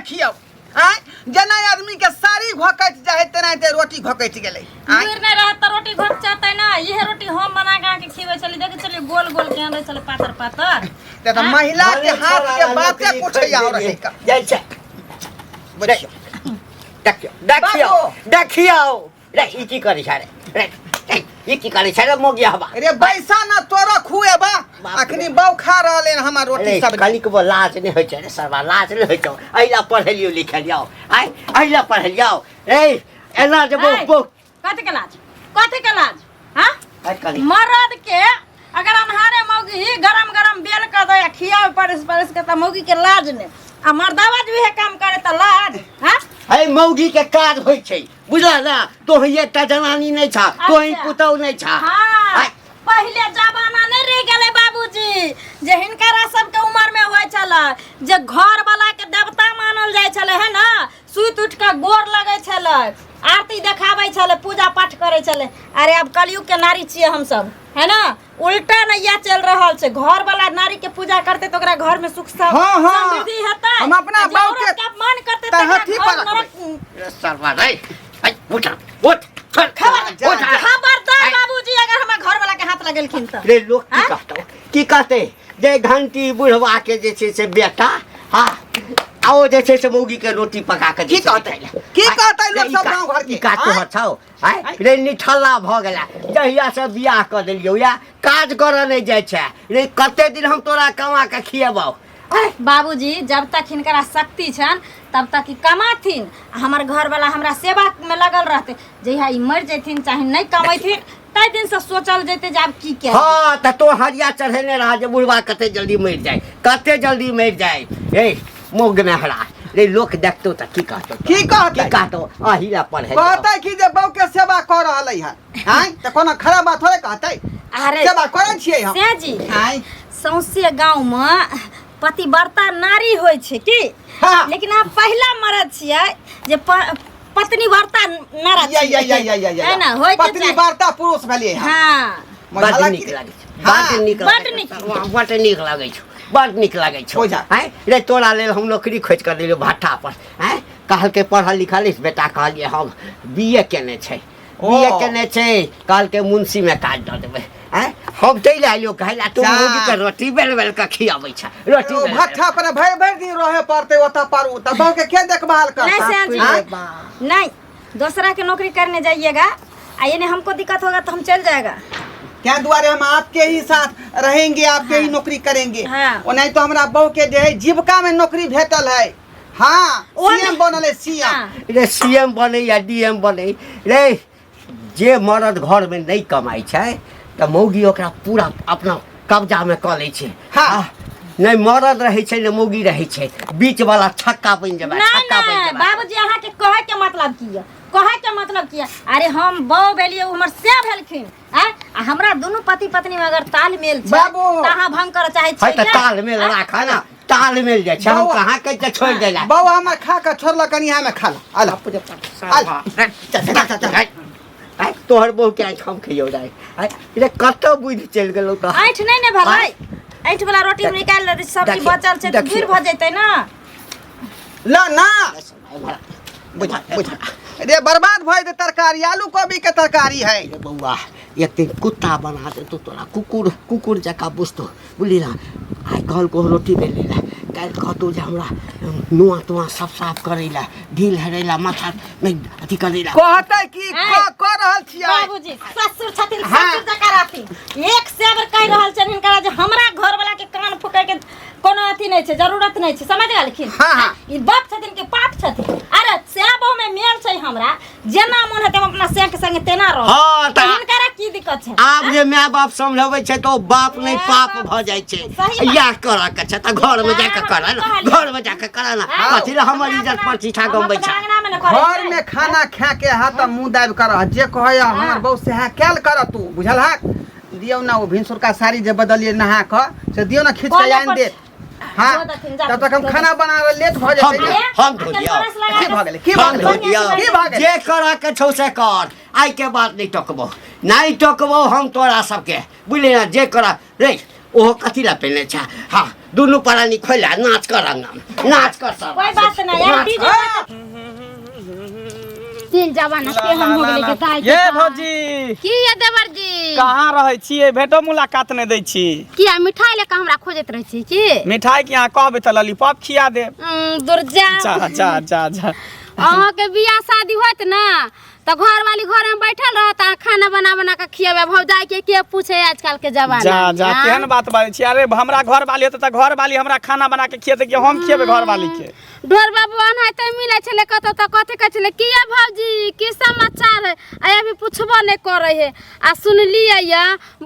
देखियौ। आँय, जेना आदमी के साड़ी घोकैत जाइ है तेनाहिते रोटी घोकैत गेलै। आँय, लुरि नहि रहत तऽ रोटी घोकचतै ना। इहे रोटी हम बना के अहाँके खिबै छली, देखै छलियै गोल गोल केहन रहै छलै, पातर पातर। ते तऽ महिला के भले हाथ के छोड़ा बाते नौकरी कुछ खोजि और देलियै। है का। जाइ छै। बुझियौ। देखियौ, देखियौ, बाबू। देखियौ रे, ई की करै छै रे? रे, ए, ई की करै छै रे मोगिया हवा? रे बैसा ना, तोरा खुएबा। बाप रे। अखनी बौ खा रहल हन हमर रोटी अरे सब्जी। कनिकबो लाज नहि होइ छै रे सरवा? लाज नहि होइ छौ? एहि ला पढ़ेलियौ लिखेलियौ, आइ एहि ला पढ़ेलियौ? ए एना जे ऐ, बो कथी के लाज, कथी के लाज? हाँ, आइ कनि मर्द के अगर अन्हारे मौगी गरम गरम बेल के दे आ खियावे परस परस के, तऽ मौगी के लाज ने, आ मर्दावा जे उहे काम करे तऽ लाज? हाँ। है, मौगी के काज होइ छै, बुझल ना? तोही एकटा जनानी नहि छा, तोही पुतहु नहि छा। हाँ। आइ, पहिले जमाना नहीं रह गेलै बाबूजी, जे हिनकरा सबके उम्र में होइ छलै, जे घर वाला के देवता मानल जाइ छलै, है ना? सुति उठि कऽ गोर लगै छलै, आरती देखाबै छलै, पूजा पाठ करै छलै। अरे आब कलयुग के नारी छियै हमसब, है ना? उल्टा नैया चलि रहल छै। घर वाला नारी के पूजा करतै तऽ ओकरा घर में सुख हाँ, हाँ। समृद्धि हेतै। हम अपना आ जे बाप के औरत के अपमान करतै तऽ तहथी ओकरा पर घर रखबै। नरक। रे सरवा रे, ऐ, उठ उठ, चल, जा, उठ। जा। खबरदार ऐ, बाबूजी, अगर हमरा घर वाला के हाथ लगेलखिन तऽ। रे लोक की आँय? कहतौ, की कहतै जे घंटी बुढ़वा के जे छै से बेटा, हाँ, आ ओ जे छै से मौगी के रोटी पका के की जे छै से कहतै? खाइ लए। की आँय, कहतै लोक रे, ई सब का- गाँव घर के? ई काज आँय? तोहर छौ? आँय रे, निठल्ला भऽ गेला जहिया से बियाह कऽ देलियौ, या काज करऽ नहि जाइ छै। रे, कते दिन हम तोरा कमा के खिएबौ? आँय? बाबूजी, जब तक हिनकरा शक्ति छनि तब तक ई कमाथिन आ हमर घरवाला हमरा सेवा में लगल रहते। जहिया ई मरि जैथिन चाहे नहि कमैथिन, ताहि दिन से सोचल जैते जे आब की कयल। हाँ, तऽ तो हरिया चढ़ेने रहा जे बुढ़वा कते जल्दी मरि जाय, कते जल्दी मरि जाय। ए मोग नहरा रे, लोक देखतो तऽ की कहतो? की कहतै? की कहतो? अही ला पढ़े कहतै कि जे बहू के सेवा कऽ रहल है। आँय, तऽ कोनो खराब बात थोड़े कहतै? अरे सेवा करै छियै हम। से जी। आँय। सौंसे गाँव में पतिव्रता नारी होइ छै की? हाँ। लेकिन अहाँ पहिला मरद छियै जे पत्नीव्रता नारा या या या या या या है ना? होय के पत्नी चाही। वार्ता पुरुष भेलियै हम। हाँ। बड हालांकि- नीक लागै छै, हाँ। बड नीक बड लागै नीक। छै, बड नीक लागै छौ, बड नीक लागै छौ। हो जा। आँय रे, तोरा लेल हम नौकरी खोजि कऽ देलियौ भट्ठा पर। आँय, कहलकै पढ़ल लिखल अछि बेटा? कहलियै हम बी ए केने छै। ओ। बी ए केने छै, कहलकै मुंशीमे काज दऽ देबै। आँय, हम चलि आइलियौ कहै लए, तू जा। मौगीके रोटी बेल बेल कऽ खियाबै छै रोटी ओ बेल बेल। भट्ठा पर भरि भरि दिन रहे पड़तै ओतऽ पर, तऽ बहू के के देखभाल नहीं करता? श्याम जी। आँय? नहीं, दूसरा के नौकरी करने जाइएगा आ ये नहीं हमको दिक्कत होगा तो हम चल जाएगा। क्या दुआरे हम आपके ही साथ रहेंगे, आपके ही नौकरी करेंगे। हाँ। ओ नहीं तो हमरा बहू के जे है जीविका में नौकरी भेटल है। हाँ, ओ सीएम बनल है, सीएम। हाँ। रे, सी एम बनै या डी एम बनै रे, जे मरद घरमे नहि कमाइ छै तऽ मौगी ओकरा पूरा अपना कब्जामे कऽ लै छै। हाँ। नहि मरद रहै छै, नहि मौगी रहै छै, बीच वाला छक्का बनि जेबै, नहीं छक्का बनि नहीं जेबै। बाबूजी, अहाँ के कहे के मतलब की है? कहे के मतलब की है? अरे हम बहू भेलियै, ओ हमर से भेलखिन। आँय? आ हमरा दुनू पति पत्नी में अगर तालमेल छै बाबू। तऽ अहाँ भंग करऽ चाहै है छियै तऽ के? तालमेल राख ना, तालमेल जाइ छै। हम बौआ। कहाँ कहै छै छोड़ि दै लए। बौआ हमर खा के छोड़लक, कनि हमे खा ला। आला आला, चल चल चल चल। आइ तोहर बहू के आँखि हम खइयौ रे? आइ रे, कतऽ बुद्धि चलि गेलौ तऽ? ऐंठ नहि ने भेलै? ऐंठ वाला रोटी हम निकालि लेबै, सब्जी देखियौ, बचल छै तऽ देखियौ। दूर भऽ जेतै ना। ला ना, बुझा बुझा रे, बर्बाद भऽ जेतै तरकारी, आलू कोबी के तरकारी है। रे बौआ, एक दिन कुत्ता बना देतौ तोरा, कुकुर कुकुर जकाँ बुझतौ, बुझली ना? आइ कहलकौ रोटी बेलै लए, काल्हि कहतौ जे हमरा नुआ तुआ सब साफ करै लए, ढील हेरै लए, माथा नहि अथी करै लए। कहतै कि आँय। कऽ रहल छियै। बाबूजी ससुर छथिन, हाँ। ससुर जकाँ रहथिन। एक से बेर कहि रहल छनि हिनकरा जे हमरा घरवला के कान फूकै के कोनो अथी नहि छै, जरूरत नहि छै, समझ गेलखिन? हाँ, हाँ। ई बाप छथिन कि पाप छथिन? अरे से बहु में मेल छै, हमरा जेना मोन हेतै हम अपना से के संगे तेना रहब। हाँ, तऽ हिनकरा की दिक्कत छै? आब जे माय बाप समझबै छै तऽ ओ बाप नहि माय पाप बाप भऽ जाइ छै। सही बात। इएह करऽ के छै तऽ घरमे जाके करऽ ने, कहलियै। घरमे जाके करऽ ने। हाँ। कथी लए हमर इज्जत प्रतिष्ठा हम गमबै अपना छै? अंगना मे ने करै घर छियै। में खाना खा के हाथ आ मुंह दाबि कर रह, जे कहै हमर बहू सएह कैल कर तू, बुझल हक? दियौ ना, ओ भिनसुरका साड़ी जे बदलियै नहा कऽ, से दियौ ना, खींच कऽ कोने आनि पर देत। हाँ, धो देथिन, जा तब तक हम धो खाना बना रहे, लेट भऽ हम जेतै ने। हम धो अरे, दियौ। ब्रश लगा की के भऽ गेलै, की भऽ हम धो गेलै, दियौ। की भऽ गेलै? जे करऽ के छौ से कर, आइ के बाद नहि टोकबौ, नहि टोकबौ हम तोरा सबके, बुझली ना? जे करऽ रे, ओहो कथी लए पहिने छै? हाँ, दुनू प्राणी खोला नाच कर अंगना में नाच कर सब कोई बात नहीं यार डीजे तीन जमाना केहन हो गेलै के दाइ ये भौजी की ये देवर जी कहाँ रहै छियै भेटो मुलाकात नहि दै छी किया मिठाई लेके हमरा खोजैत रहै छी की मिठाई के अहाँ कहबै तऽ लॉलीपॉप खिया देब दुर्जा जा जा जा जा अहाँके बियाह शादी होत ना तऽ घरवाली घर में बैठल रहत अहाँ खाना बना बना के खियेबै भौजाई के के पूछे आजकल के जमाना जा जा में, केहन बात बाजै छी अरे हमरा घर वाली होतै तऽ घर वाली हमरा खाना बना के खियेतै कि हम खियेबै घर वाली के ढोर बाबू एनाहिते मिलै छलै कतौ तऽ कथी कहै छलै की ये भौजी की समाचार है आ अभी पुछबो नहि करै है आ सुनलियै ये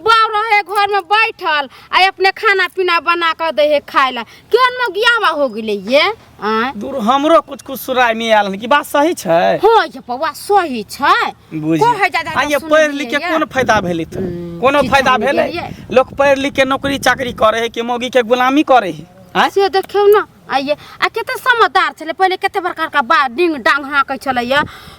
बाउ रहे घरमे बैठल आ अपने खाना पीना बना कऽ दै है खाय लए केहन मगियावा हो गेलै ये आँय दूर हमरो कुछ कुछ सुराय में आयल हन कि बात सही छै हँ ये बौआ सही छै बुझि कहै जा जा आ ये पढ़ि लिख के कोन फायदा भेलै तऽ कोनो की फायदा जानि भेलै गेलियै। लोक पढ़ि लिख के नौकरी चाकरी करै है कि मौगी के गुलामी करै है आँय से देखियौ ने आइए आ कते समझदार छलै पहिले कते बड़का बड़का बा डिंग डांग हाँकै छलै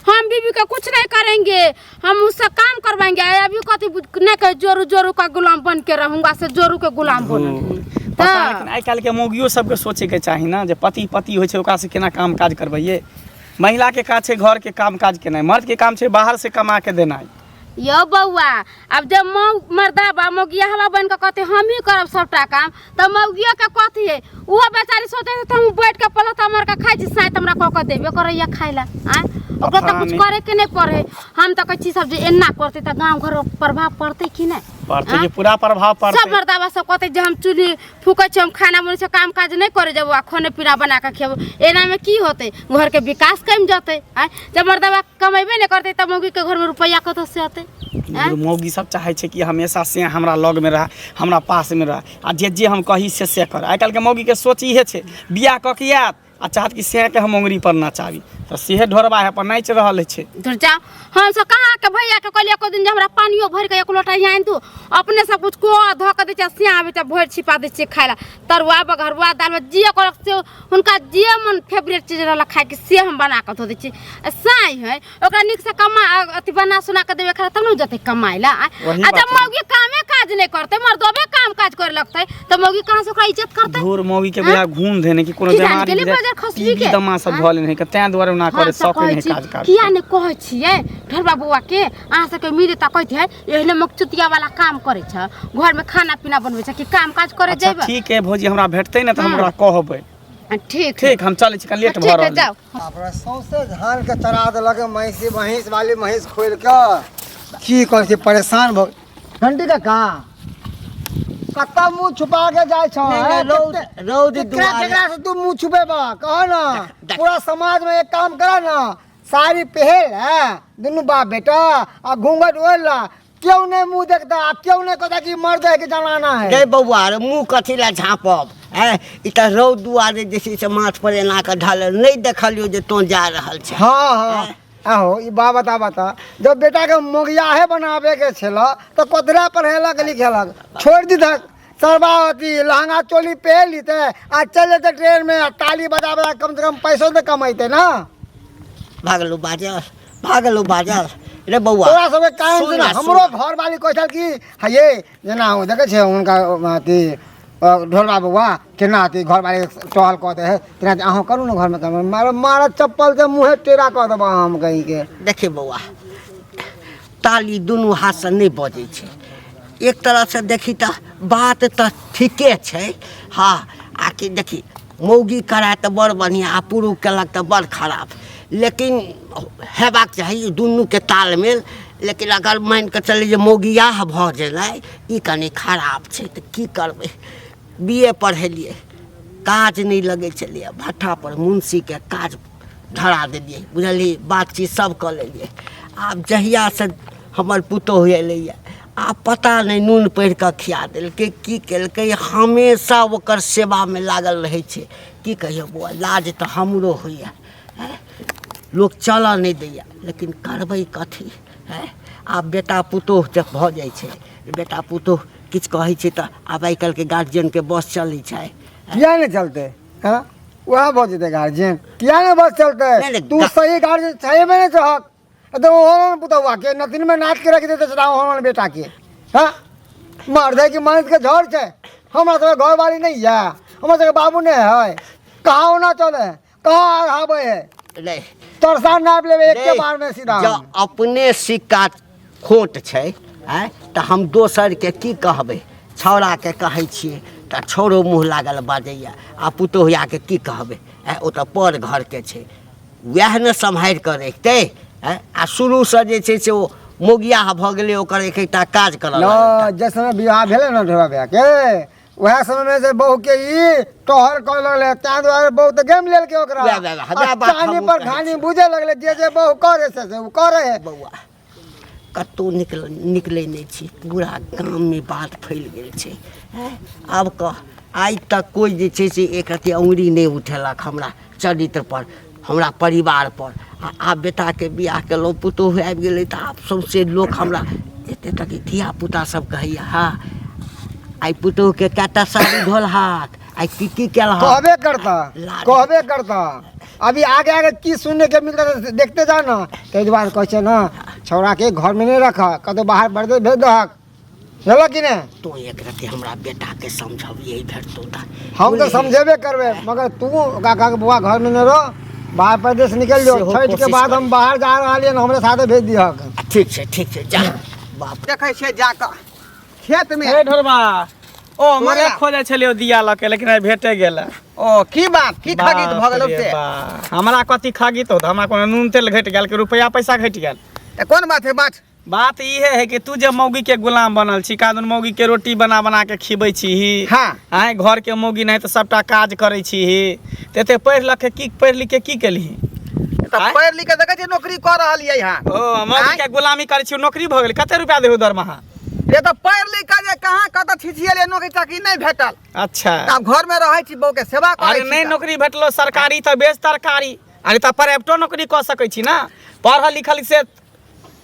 हम बीबी के कुछ नहीं करेंगे हम उससे काम करवाएंगे आ अभी कथी नहीं कहे जोरू जोरू का गुलाम बन के रहूंगा से जोरू के गुलाम बनल पता तऽ लेकिन आइ काल्हिके मौगियो सबके सोचैके चाही ने जे पति पति होइ छै ओकरासँ केना काम काज करबैये महिलाके काज छै घरके काम काज केनाइ मर्दके काम छै बाहर से कमा के देनाइ यौ बौआ आब जब मौ मर्दाबा मौगियाहबा बनि कऽ कहतै हमही करब सभटा काम तऽ मौगियोके कथी है ओहो बेचारी सोचै छै तऽ हम बैठ कऽ पलथा मारि कऽ खाइ छी साइत हमरा कऽ कऽ देबे करैया खाइ लए आँय ओकरा तऽ पता कुछ नहि। करे के नहि पड़े हम तऽ कहै छी सब जे एना करतै तऽ गाँव घर प्रभाव पड़तै कि नहि पड़तै कि पूरा प्रभाव सब पड़तै मर्दाबा सब कहतै जे हम चूल्ही फूकै छी हम खाना बनै छै काम काज नहि करे जेबो आ खाने पीना बना कऽ खेबो एनामे की होतै घरके विकास कमि जेतै आँय जब मर्दाबा कमेबे नहि करतै तब मौगीके घरमे रुपैआ कतऽ से अतै आँय मौगी सब चाहै छै कि हमेशा से हमरा लगमे रहए हमरा पासमे रहए आ जे जे हम कही से से कर आइ काल्हिके मौगीके सोच इहे छै बियाह कऽ के आयत आ चाहत कि सएहके हम अङ्गुरी पर नचाबी तऽ सेहे ढोरबा है अपन नाचि रहल छै धुर जाओ हम सब कहाँ के भैया के कहलियै एको दिन जे हमरा पानियो भरि के एक लोटा आनि दू अपने सब कुछ को धऽ के दै छियै सिया आबै छै भरि छिपा दै छियै खाय लए तरुआ बघरुआ दाल भात जे करक से हुनका जे मन फेवरेट चीज रहल खायके से हम बना कऽ धऽ दै छियै आ साँइ है ओकरा नीकसँ कमा अथी बना सुना कऽ देबै खाय लए तब ने जेतै कमाय लए आ वही आ बात जब मौगी कामे काज नहि करतै मर्दबे काम काज करे लगतै तऽ मौगी कहाँ से ओकरा इज्जत करतै धूर मौगी के बुझा घूम धेने कि कोनो की जाने बीमारी गेलै बुझा बाजार खसबी टीबी के? दमा सब भऽ लेने है तें दुआरे ओना करे हम सब शौक कहै नहि छी काज काज किया नहि कहै छियै ढोलबा बौआ के अहाँ सबके मिले तऽ कहैत है एहने मकचुतिया वाला काम करै छ घरमे खाना पीना बनबै छ कि काम काज करे अच्छा जेबै ठीक है भौजी हमरा भेटतै ने तऽ हम ओकरा कहबै ठीक ठीक हम चलै छी कनि लेट भऽ ठीक है रहल है। जाओ अपना सौंसे धान के चरा देलक महिषी महींस वाली महींस खोलि कऽ की कहै छी परेशान भऽ घंटी काका कतऽ मुँह छुपा के जाइ छौ नहि, नहि, हैं? रौद रौद केकरा दुआरे केकरा से तू मुँह छुपेबा कह ना देख। पूरा समाज में एक काम कर ना साड़ी पहिर है दुनू बाप बेटा आ घूंघट ओढ़ ला क्यों नहीं मुंह देखता आ क्यों नहीं कहता कि मर्द है कि जनाना है गे बौआ रे मुँह कथी लए झाँपब आँय ई तऽ रौद दुआरे जे छै से माथ पर एना कऽ ढालल नहि देखलियौ जे तोँ जा रहल छह हाँ हाँ आहो ई बा बता बता जब बेटा के मोगियाहे बनावे के छल तो कतरा पढ़ेलक लिखेलक छोड़ दीधक सरबा अथी लहंगा चोली पहन लीते आ चल जेते ट्रेन में आ ताली बजा बजा कम से कम पैसो तो कमेते ना भागलू बाजल भागलू बाजल रे बौआ तोरा सबके काम सुन से ना ना, हमरो सुन। घर वाली कहै छल कि हे जेना ओ देखै छै हुनका अथी ढोलबा बौआ केना अथी घर वाली टहल कऽ दे है तेना अहूँ करू ने घरमे काम मारो मारत चप्पल से मुँहे टेढ़ा कऽ देबऽ हम कहीं के देखी बौआ ताली दुनू हाथसँ नहि बजै छै एक तरहसँ देखी तऽ बात तऽ ठीके छै हँ आ कि देखी मौगी कराय तऽ बड़ बढ़िआँ आ पुरुष केलक तऽ बड़ खराब लेकिन हेबाक चाही दुनूके तालमेल लेकिन अगर मानि कऽ चली जे मौगियाह भऽ गेलै ई कनि खराब छै तऽ की करबै बी ए पढ़ेलियै काज नहि लगै छलैए भट्ठापर मुंशीके काज धरा देलियै बुझलियै बातचीत सब कऽ लेलियै आब जहियासँ हमर पुतोहु एलैए आब पता नहि नून पढ़ि कऽ खिया देलकै की केलकै हमेशा ओकर सेवामे लागल रहै छै की कहियौ बौआ लाज तऽ हमरो होइए लोक चलऽ नहि दैए लेकिन करबै कथी आँय आब बेटा पुतोहु जब भऽ जाइ छै बेटा पुतोहु किछु कहै छै तऽ आब आइ काल्हिके गार्जियनके बस चलै छै किया नहि चलतै हँ वएह भऽ जेतै गार्जियन किया नहि बस चलतै नहि, नहि, तू सही गार्जियन सही में नहि चाहक तो ओहन पुतौआ के नतिन में नाच के रख देते सदा ओहन बेटा के हाँ मर्द है कि मर्द के झड़ छै हमरा सब घरवाली नहीं है हमर सबके बाबू नहि है कहाँ ओना चले है कहाँ अढ़ाबै है नहीं तरसा नापि लेबै एके नहीं, बार में सीधा जँ हम। अपने सिक्का खोट छै आँय तऽ हम दोसरके की कहबै छौड़ाके कहै छियै तऽ छौड़ो मुँह लागल बाजैए आ पुतोहियाके की कहबै आँय ओ तऽ पर घरके छै वएह ने सम्हारि कऽ रखतै आँय आ शुरूसँ जे छै से ओ मोगियाह भऽ गेलै ओकर एक एकटा काज करऽ न लगलै जे समय विवाह भेलै ने ढोरा भैयाके वएह समय में से बहू के ई टहल करे लगले ताहि दुआरे बहू तऽ गेम लेलकै ओकरा वएह, वएह, वएह, आ बात चानी हमहूँ पर कहै घानी छी। बुझे लगले जे जे बहू करे से से ओ करे है बौआ कतहु निकलै नहि छी पूरा गाममे बात फैल गेल छै आँय आब कह आइ तक कोइ जे छै से एक रत्ती अङ्गुरी नहि उठेलक हमरा चरित्रपर हमरा परिवारपर आ आब बेटाके बियाह केलहुँ पुतोहु आबि गेलै तऽ आब सौँसे लोक हमरा एतेक तक धियापुता सब कहैए हँ आइ पुतोहुके कए टा साड़ी धोलहक आइ की की केलहक कहबे करता लाज। कहबे करता अभी आगे आगे की सुनने के मिलता है, देखते जा ना ताहि दुआरे कहै छै ना छौड़ा के घर में नहीं रख कतौ बाहर बरदे भेज दहक बुझलक कि नहि तू एक रति हमरा बेटाके समझबियै भेटतौ तऽ हम तऽ समझेबे करबै मगर तू ओकरा कह के बौआ घर में नहि रह बाहर परदेश निकल जो सेहो छठि के कोशिश बाद हम करी। बाहर जा रहलियै हन हमरे साथे भेज दिहक ठीक छै ठीक छै जा बाप देखै छियै जाकऽ खेत में ए ढोरबा ओ तोरे मरा खोजै छलियौ दिया लऽ के लेकिन आइ भेटे गेल ओ की बात की खगीत भऽ गेलौ बाप रे से बा। हमरा कथी खगीत होत हमरा कोनो नून तेल घटि गेल कि रुपया पैसा घटि गेल तऽ कोन बात है बात बात इहे है कि तू जे मौगी के गुलाम बनल छी कादुन मौगी के रोटी बना बना के खिबै छी हाँ। आँय घर के मौगी नहीं तऽ सबटा काज करै छी तऽ एते पढ़ि लिख के की पढ़ि लिख के की केलही तऽ आँय? पढ़ि लिख के देखै छियै नौकरी कऽ रहलियै हँ ओ मौगी के गुलामी करै छी नौकरी भऽ गेल कते रुपया देहु दरमाहा रे तऽ पढ़ि लिख के जे कहाँ कतऽ छिछिएलियै नौकरी चाकरी नहि भेटल अच्छा तऽ आब घरमे रहै छी बहू के सेवा करै अरे छी नहि तऽ। नौकरी भेटलो सरकारी तऽ बेच तरकारी अरे तऽ प्राइवेटो नौकरी कऽ सकै छी ना पढ़ल लिखल से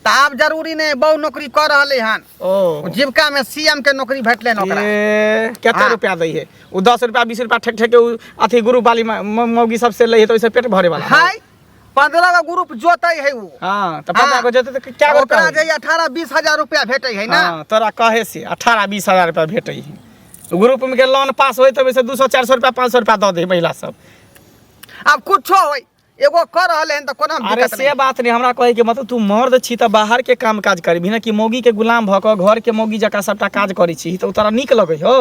तऽ आब जरूरी नहि बहु नौकरी कऽ रहलै हन ओ जीविका में सीएम के नौकरी भेटलै हन ओकरा ए, कते हाँ। रुपया दै है ओ 10 रुपया 20 रुपया ठेक ठेक के उ अथी ग्रुप वाली मौगी सब से लै है तऽ ओहिसे पेट भरे वाला है 15 गो ग्रुप जोतै है उ हाँ तऽ 15 हाँ। गो जोतै तऽ क्या रुपया ओकरा होई? जे 18 20 हजार रुपया भेटै है ना हाँ तोरा कहे से 18 20 हजार रुपया भेटै है ग्रुप में के लोन पास होय तऽ ओहिसे 200 400 रुपया 500 रुपया दऽ दे महिला सब आब कुछो होय एगो कर रहले हन तऽ कोनो अरे दिक्कत से नहीं बात नहीं हमरा कहे के मतलब तू मर्द छी तऽ बाहर के काम काज करबी ना कि मौगी के गुलाम भऽ कऽ घर के मौगी जकाँ सबटा काज करै छी तऽ ओ तोरा नीक लगै हौ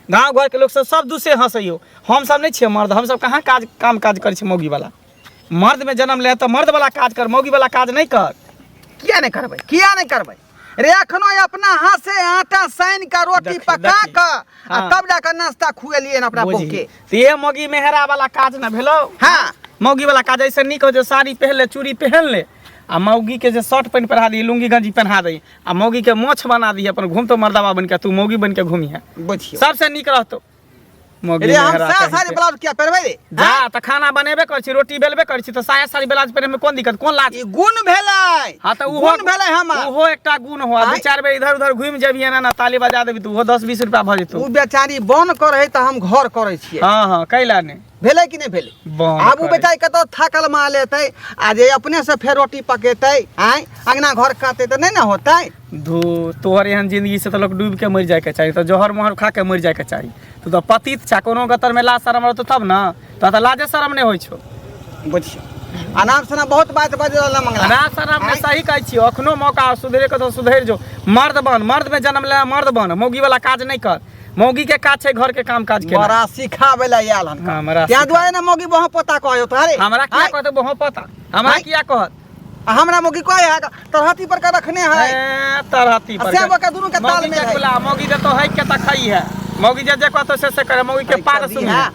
गाँव घर के लोक सब सब दूसे हंसै हौ हम सब नहि छियै मर्द हम सब कहाँ काज काम काज करै छी मौगी वाला मर्द में जन्म ले तऽ मर्द वाला काज कर मौगी वाला काज नहि कर किया नहीं करबै किया नहीं करबै रे एखनो अपना हाथ से आटा सानि के रोटी देखी, पका देखी। के आ हाँ। तब जाके नाश्ता खुएलियै हन अपना बहू बुझही के तऽ ये मौगी मेहरा वाला काज न भेलौ हाँ। मौगी वाला काज ऐसे नीक हो जे साड़ी पहन ले चूड़ी पहन ले आ मौगी के जे शर्ट पैंट पहिरा दी लुंगी गंजी पहना दी आ मौगी के मोछ बना दी अपन घूमतो मर्दाबा बन के तू मौगी बन के घूमिहे बुझियौ सबसे नीक रहतो मौगी रे हम मेहरा साया कहीं साड़ी के। ब्लाउज किया पहिरबै रे जा तऽ खाना बनेबे करै छी रोटी बेलबे करै छी तऽ साया साड़ी ब्लाउज पहिरे में कोन दिक्कत कोन लाज ई गुण भेलै हाँ तऽ उहो गुण भेलै हमर उहो एकटा गुण हो दू आँय? चारि बेर इधर उधर घुमि जेबही एना ना ताली बजा देबी तऽ उहो दस बीस रुपया भऽ जेतौ उ बेचारी बन करै तऽ हम घर करै छियै हाँ हाँ कैला नहि भेलै कि नहि भेलै बन आब उ करै। बेचारी कतौ थाकल माल एतै आ जे अपने से फेर रोटी पकेतै आँय अंगना घर काटतै तऽ नहि ने होतै धू तोहर एहन जिंदगी से तऽ लोक डूबि के मरि जायके चाही तऽ जहर मोहर खा के मरि जायके चाही तू तऽ पतित छा कोनो गतर में लाज शरम रहतौ तब ना तोरा तऽ लाजे शरम नहि होइ छौ बुझियौ अनाप शनाप बहुत बात बाजि रहल मंगला अनाप शनाप ने सही कहै छियौ अखनो मौका सुधरे के तऽ सुधरि जो मर्द बन मर्द में जन्म ले मर्द बन मौगी वाला काज नहि कर मौगी के काज छै घर के काम काज के बड़ा सिखाबै लए आयल हन हाँ, बड़ा तें सिखा- दुआरे ने मौगी बहु पोता कहयो तोहरे हमरा किया आँय? कहतौ बहु पता हमरा आँय? किया कहत आ हमरा मौगी कहै है तरहती पर के रखने है ए, तरहती पर आ सेबो के दुनू के ताल मौगी मेल के है। गुलाम, मौगी के तो है के तखई है मौगी जे जे कहतो से से करे मौगी के है पार कभी सुन है।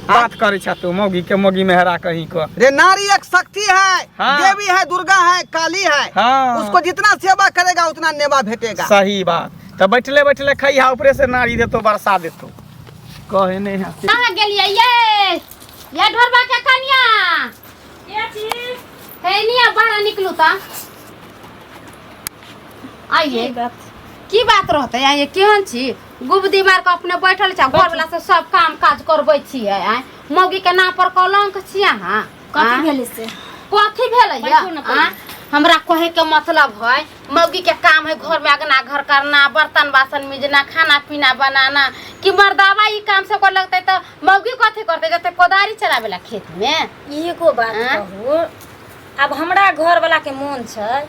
बात करे छा तू मौगी के मौगी मेहरा कहीं को रे नारी एक शक्ति है हाँ। देवी है दुर्गा है काली है हाँ। उसको जितना सेवा करेगा उतना नेवा भेटेगा सही बात तो बैठले बैठले खइहा ऊपरे से नारी देतो बरसा देतो कहे नहीं है कहाँ गेलियै ये ये ढोरबा के कनिया के छी हे निया बाहर निकलू ता आइए की बात रहतै आइए केहन छी गुबदी मार के अपने बैठल छै घर वाला से सब काम काज करबै छियै आँय मौगी के नाम पर कलंक छी अहाँ कथी आँय? भेलै से कथी भेलै बैठू ने पहिले। आँय? हमरा कहे के मतलब है मौगी के काम है घर में अगना घर करना, बर्तन बासन मिजना, खाना पीना बनाना, कि मर्दावा ई काम सब कर लगते तो मौगी कथी करते जते कोदारी चलावेला खेत में। एगो बात आँय? कहू, आब हमरा घर वाला के मोन छै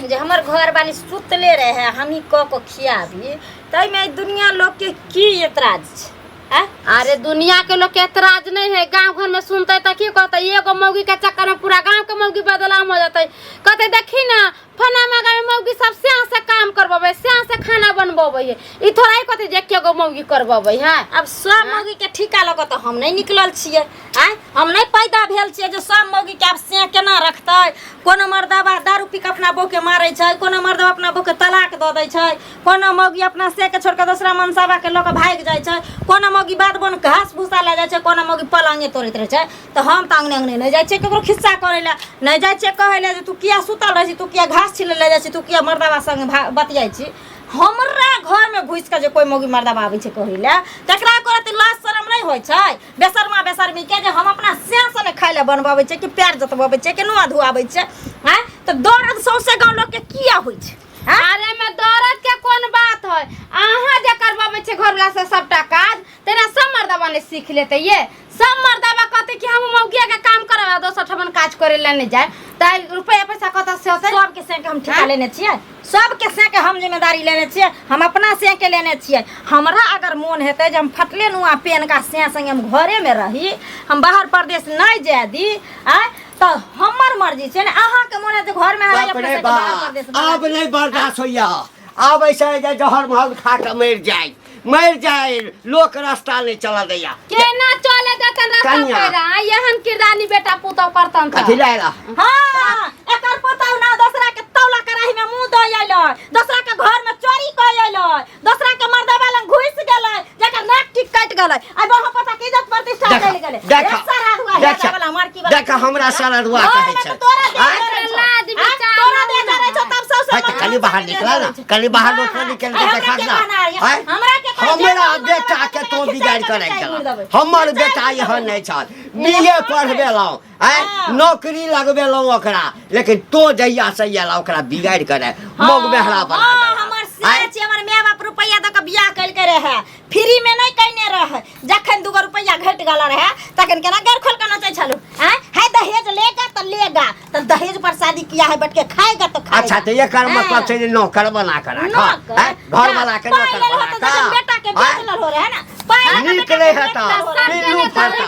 जे हमर घर वाली सुतले रहे, हमही कऽ कऽ खियाबी, ताहिमे दुनिया लोग के की एतराज छै? आँय? अरे दुनिया के लोग के एतराज नहीं है, गांव घर में सुनते तो की कहते, एगो मौगी के चक्कर में पूरा गांव के मौगी बदनाम हो जाते। कहते देखी ना फना मगा में मौगी सब स्याह से काम करबे, स्याह से खाना बनबे है, ई थोड़ा ही कहते जे एके गो मौगी करबे है। आब सब मौगी के ठीका लऽ कऽ तऽ हम नहि निकलल छियै। आँय, हम नहि पैदा भेल छियै जे सब मौगी के आब से केना रखतै। कोनो मर्दबा दारू पी कऽ अपना बहू के मारै छै, कोनो मर्दबा अपना बहू के तलाक दऽ दै छै, कोनो मौगी अपना से के छोड़ि कऽ दोसरा मनसाबा के लऽ कऽ भागि जाइ छै, कोनो मौगी बाध बन घास भूसा लए जाइ छै, कोनो मौगी पलंगे तोड़ैत रहै छै। तऽ हम तऽ अङ्गने अङ्गने नहि जाइ छियै ककरो खिस्सा करै लए, नहि जाइ छियै कहै लए जे तू किया सुतल रहै छी, तू किया घास छिलै लए जाइ छी, तू किया मर्दबा संगे बतियाइ छी। हमरा घरमे घुसि कऽ जे कोइ मौगी मर्दबा आबै छै कहै लए, तकरा करत लाज शरम नहि होइ छै? बेशर्मा बेशर्मी के जे हम अपना स्यासँ नहि खाइ लए बनबबै छियै कि पैर जोतबबै छियै कि नुआ धुआबै छियै? आँय, तऽ दर्द सौंसे गाँव लोकके किया होइ छै? अरे में दर्द के कोन बात है, अहाँ जे करबाबै छै घरवाला से सबटा काज, तेना सब मर्दबा ने सीख लेते। ये सब मर्दबा कहते कि हम मौगिया के काम करब, दोसर ठमन काज करे ला नहीं जाए, त रुपया पैसा कतऽ से होतै? सबके से के हम ठेका लेने छियै, सबके से के हम जिम्मेदारी लेने छियै, हम अपना से के लेने छियै। हमरा अगर मोन हेतै जे हम फटले नुआ पेन का से संगे हम घरेमे रही, हम बाहर परदेश नहि जाय दी, आँय, तऽ हमर मर्जी छै ने। अहाँके मोन हेतै घरमे रही, बाप अपना रे सबके बाहर बाप, परदेश आब नहीं बर्दाश्त होइया। आब ऐसा है जे जहर महल खा के मरि जाय, मरि जाय, लोक रास्ता नहीं चला दैया। केना चले देतन रास्ता कन्या। पैरा एहन किरदानी बेटा पुतौ करतन त? कथी लए एला? हाँ, एकर पुतहु ना दोसरा के तौला कड़ाही में मुंह दऽ अयलै, दोसरा के घर में चोरी कऽ अयलै, दोसरा के मर्दबा लग घुसि गेलै, जकर नाक टिक कटि गेलै। आइ बहु पता के इज्जत प्रतिष्ठा देखा, चलि गेलै। देखा, एक सरहदुआ हे देखा, वाला मारकी वाला। देखा, हमरा सरहदुआ घर कहै में छै। तऽ तोरा दे आँय? जरै छौ। लाज आँय? विचार तोरा दे जरै छौ, तब सबसे है तऽ कनि बाहर निकला ना, कनि बाहर लोक निकल के हमरा देखा के ना। कहना है? आँय? हमरा के कहना है? हमरा जे बेटा के तो खिचड़ी बिगाड़ि कऽ राखि खिचड़ी देलक। देबै। हमर बेटा एहन नहि छल, बीए पढ़बेलहुँ, आँय, नौकरी लगबेलहुँ ओकरा, लेकिन तो जहिया से एला ओकरा बिगाड़ि कऽ राखि मौग मेहरा बना हाँ, देलक। हमर आँय? से छै, हमर माय बाप रुपैआ दऽ कऽ बियाह केलकै रहए, फ्री में नहि कयने रहै। जखन दूगो रुपैआ घटि गेल रहए तखन केना गैर खोल कऽ नचै छलहुँ? आँय, है दहेज लेगा तऽ लेगा, तऽ दहेज पर शादी किया है, बैठ के खाएगा तो खाएगा। अच्छा, तऽ एकर मतलब छै जे नौकर बना कऽ राख, नौकर? आँय? घर वाला के पाइ नौकर लेलहो बना तऽ जखन कऽ, बेटा के आँय? बेच लेलहो रहए ने, पाइ लऽ कऽ नीक बेटा नहि के हेतऽ, बेच लेलहो रहए। पिल्लू फड़ता।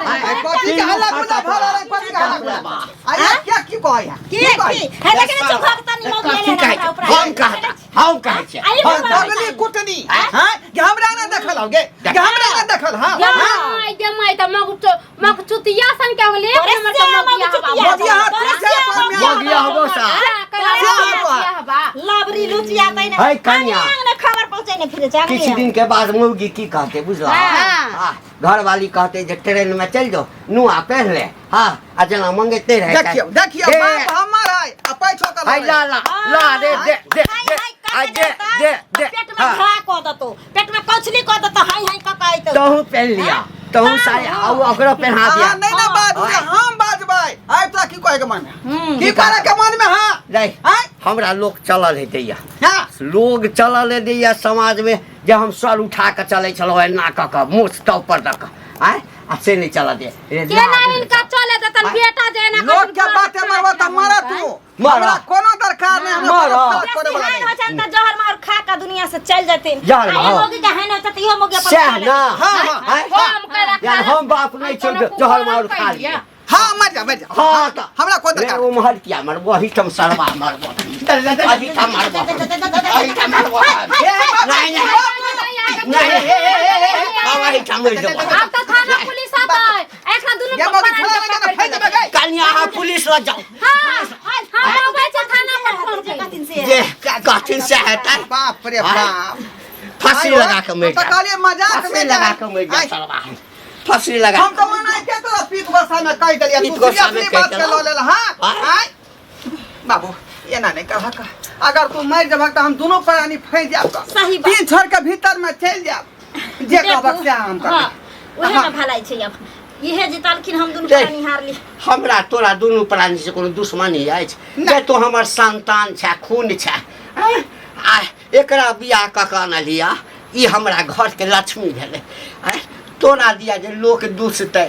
आँय? कथी के पिल्लू हल्ला गुल्ला फड़ता भऽ रहल है? कथी के हल्ला तोरा। गुल्ला? आ ये क्या की कहै है? की की है, देखने चौखा तनी मौगी कथी एलै कहै हमरा छै? ऊपर। हम कहता, हम कहै छियै, आइए हम बाबा। कहै छियै। पगली कुटनी हैं कि हमरा ना देखल होगे, कि हमरा ना देखल? हां। माय गे माय, त मग मग चुतिया सन के होले एक तोरे नंबर के से मगिया मग चुतिया। हबा। मगिया हाथ तोरे से से पर में मगिया हबो सा। लबरी लुचिया तै ने है कन्या। अंगने खबर पहुंचै ने फिरे जाने। किछु दिन के बाद मौगी की कहते बुझला? हाँ। हाँ, घरवाली कहते जे ट्रेन में चल जाओ, नुआ पहन ले, हाँ, आ जेना मंगेते रहे। देखियौ, देखियौ, हे, बाप हमर है आ पैछो के है ला ला ला रे, दे दे दे, आ दे दे दे। पेट में हाँ, घा क दतो, पेट में कछली क दतो, हाय हाय क कहैतो। तहु पहन लिया, तहु सारे आ ओकरो पहना दिया। अहाँ नहीं ना बाजू, हाँ। हम बाजबै। आइ तोरा की कहै के मन में, की करे के मन में? हां। नहीं। आँय? हमरा लोग चलल है दैया। हां। लोग चलल है दैया समाज में जे हम सर उठा के चलै छलहुँ एना कऽ कऽ मोछ टॉप पर दऽ कऽ, आँय, आ से नहि चलऽ दे रे, केना लाज हिनका चले देतन बेटा जे एना लोग के बाते मरबो त मरत तू। मरऽ। हमरा कोनो दरकार नहीं, हमरा मरऽ। कोनो फर्क पड़े वाला बेसी नहीं। हैन हो छन त जहर मार खा के दुनिया से चल जेथिन। जहर आ मार। ई मौगी के हैन हो त इहो मौगी अपन सएह खा ना। लेतै। हाँ, हाँ, आँय? हम करा यार हम बाप नहीं हम छौ कोनो जहर मार कुकुर खा कैलियै। लिया। हाँ, मर जा, मर जा। हाँ, तऽ हमरा कोई रे, दरकार ओ महल किया मरबो, एहिठाम सरवा मरबो, एहिठाम मरबो, एहिठाम मरबो। नहीं नहीं नहीं, हे, हे, हे, हे, हम एहिठाम मरि जेबो। आब तऽ थाना पुलिस आतै, एखन दुनू ये मौगी छोड़ा लगे ना, फेंक देबै गई। कनिया, अहाँ पुलिस लग जाओ। हां, हम अबै छै थाना पर फोन करि। कथिन से जे कथिन से हेतै? बाप रे बाप। फांसी लगा के मरि तो जा। कहलिए मजाक फांसी में लगा के मरि जा आइ, सरवा, फांसी लगा। हम तो मना के तोरा पीत गोसा में कह देलिए, पीत तू गोसा में सीरियसली कहि बात के देलहुँ। लऽ लेल। हां। हाँ। आइ बाबू, एना नहीं कहक, अगर तू मरि जेबहक तऽ हम दुनू प्राणी फँसि जायब तऽ सही बात। तीन छोड़ के भीतर में चलि जायब, जे देखू, कहबक से हम हाँ, करबै। उहे में भलाई छै। अब इहे जीतलखिन हम दुनू देख। प्राणी हारली। हमरा तोरा दुनू प्राणी से कोनो दुश्मनी अछि? जे तू हमर संतान छै, खून छै, आँय? आ एकरा बियाह कऽ कऽ अनलिया, ई हमरा घरके लक्ष्मी भेलै। आँय? तोरा दिया जे लोक दुसतै,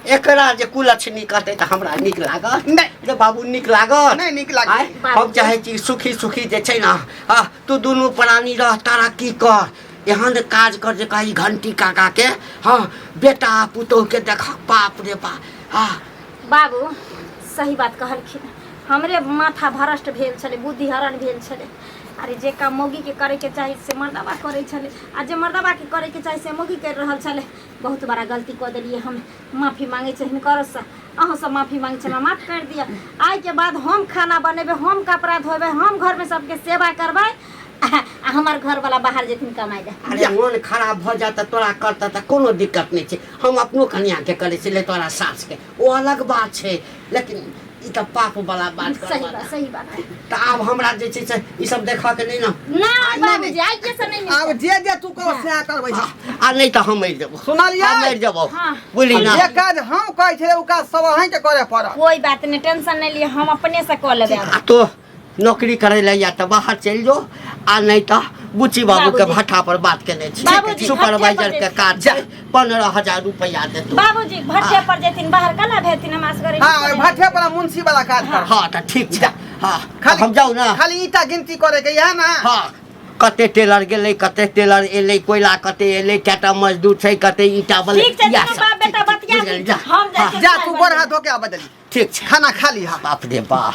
एकरा जे कुलक्षणी कहतै तऽ हमरा नीक लागत? नहि। रे बाबू, नीक लागत? नहि नीक लागत। आँय? हम चाहै छी सुखी सुखी जे छै ने, हँ, तू दुनू प्राणी रह, तरक्की कर, एहन काज कर जे कही घंटी काका के, हँ, बेटा पुतोह के देख, बाप रे बाप। हँ बाबू सही बात कहलखिन, हमरे माथा भ्रष्ट भेल छलै, बुद्धि हरण भेल छलै। अरे जे काम मौगीके करैके चाही से मर्दबा करै छलै, आ जे मर्दबाके करैके चाही से मौगी करि रहल छलै। बहुत बड़ा गलती कऽ देलियै हम, माफी मांगै छी हिनकरसँ, अहूँ सब माफी मांगै छी, हमरा माफ करि दिअ। आइके बाद हम खाना बनेबै, हम कपड़ा धोबै, हम घरमे सबके सेवा करबै, आ हमर घरवला बाहर जेथिन कमाइ लए। अरे मोन खराब भऽ जात तऽ तोरा करतऽ तऽ कोनो दिक्कत नहि छै, हम अपनो कनियाके करै छियै, तोरा सासके ओ अलग बात छै, लेकिन ई तऽ पाप वाला बात सही करबा। बात, सही बात। तऽ आब हमरा जे छै से ई सब देखऽ के नहि ने। ना बाबूजी, आइए से नहि। आब जे जे तू कह सएह करबै। आ नहि तऽ हम मरि जेबो। सुनलियै? हम मरि जेबो। हाँ। बुझली ना? जे काज हम कहै छलै ओ काज सब अहींके करे पड़त। कोई बात नहीं, टेंशन नहीं लिए, हम अपने से कऽ लेबै। आ तो नौकरी करे ला या तऽ बाहर चलि जो, आ नहि तऽ बुच्ची बाबू के बाबूजी। भट्ठा पर बात केने छी, बाबूजी, सुपरवाइजर भट्ठे के पर काज छै, 15,000 रुपया देतौ। बाबूजी भट्ठे पर जेथिन, बाहर कला भेथिन हमरा सगरे? हाँ, ओहि भट्ठे पर मुंशी वाला काज कर। हाँ तऽ ठीक छै, हाँ। खाली हम जाउ ने? खाली ईटा गिनती करे के इएह ना? हाँ, कते टेलर गेलै, कते टेलर एलै, कोयला कते एलै, कएटा मजदूर छै, कते ईटा बनलै। ठीक छै, इएह दुनू सब। बाप बेटा ठीक, बतिया। बुझि गेली, जा। हम जाइ हाँ, छियै जा चाय तू बनबै। गोर हाथ धो के आ बदली। ठीक छै। खाना खा ली। हाँ बाप रे बाप।